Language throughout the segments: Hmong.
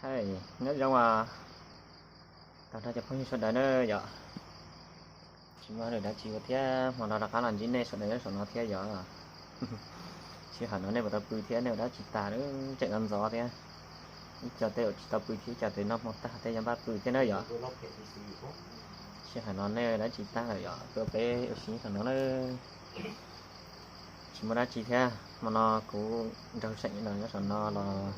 Nyob zoo tag nrho cov phooj ywg sawv daws na yom. Tsis muaj dab tsi ua thiab, hmo no rov qab los ntsib nej sawv daws nyob saum no thiab yom. Sij hawm no nej puas tau pw thiab, nej ua dab tsi tag, tseem ntxov ntxov thiab. Ib co tej tsis tau pw thiab, ib co tej noj hmo tag tej yuav npaj pw thiab na yom. Sij hawm no nej ua dab tsi tag lawm yom, tuaj peb ua si nyob saum no na. Tsis muaj dab tsi thiab, hmo no kuv nrog seem nyob saum no los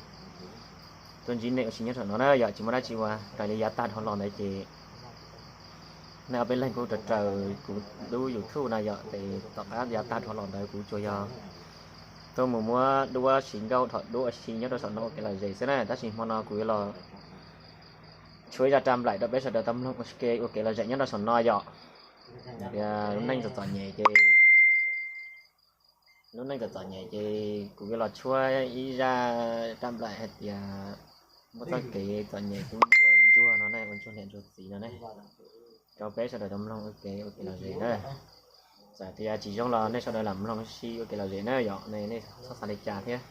tuaj ntsib nej ua si nyob saum no na yom. Tsis muaj dab tsi ua, raws li yav tag dhau los ntawd ces nej ob peb leeg kuj raws raws kuv lub YouTube no yom, ces tom qab yav tag dhau los ntawd kuv tsuas yog tuaj mus muab duab siv nkauj dhom duab ua si nyob rau saum no ua kev lom zem xwb na. Tab sis hmo no kuv yuav los tshuab ib zaj raj nplaim rau peb sawv daws tau mloog ua ke ua kev lom zem nyob rau saum no yom. Tias lub neej txom txom nyem ces, lub neej txom txom nyem ces kuv yuav los tshuab ib zaj raj nplaim hais tias muaj txoj kev txom nyem tub ua ntsuag no ne, ua ntsuag niam ntsuag txiv no ne, rau peb sawv daws tau mloog ua ke ua kev lom zem na. Txawm tias tsis zoo los nej sawv daws lam mloog ua si ua kev lom zem na yom, nej txhob xav li cas thiab.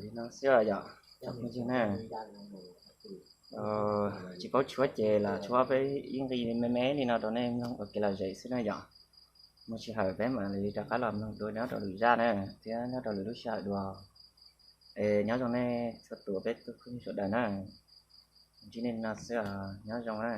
Li no xwb yom. Tsis paub tshuab ces los tshuab peb ib nqi me me li no rau nej mloog ua kev lom zem xwb na yom. Muaj sij hawm peb mam li rov qab los mloog dua nyob rau lwm zaj na, thiab nyob rau lwm lub sij hawm dua. Es nyob zoo nej txhua tus peb tug phooj ywg sawv daws na. Ntsib nej li no xwb os, nyob zoo na.